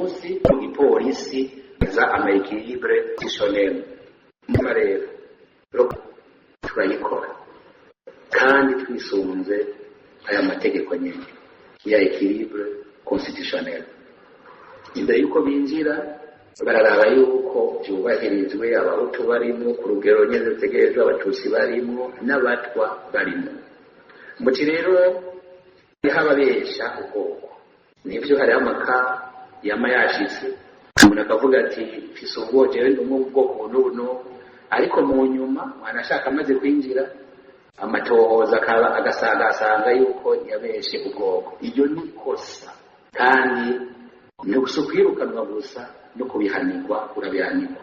Munsi mu gipolisi za ama équilibre constitutionnel nyuma rero turayikora kandi twisunze aya mategeko nyene ya équilibre constitutionnel. Imbere yuko binjira, bararaba yuko vyubahirijwe, Abahutu barimwo ku rugero nyene rutegerejwe, Abatutsi barimwo n'Abatwa barimwo. Muti rero niho ababesha ubwoko, nivyo, hariho amaka yama yashitse, umuntu akavuga ati: "Mfise ubwo jewe ndi umwe bwoko n'ubu n'ubu", ariko mu nyuma mwanashaka amaze kwinjira, amatohoza akaba agasanga yuko yabeshe ubwoko. Iryo ni kosa, kandi ni si ukwirukanwa gusa, no kubihanirwa urabihanirwa.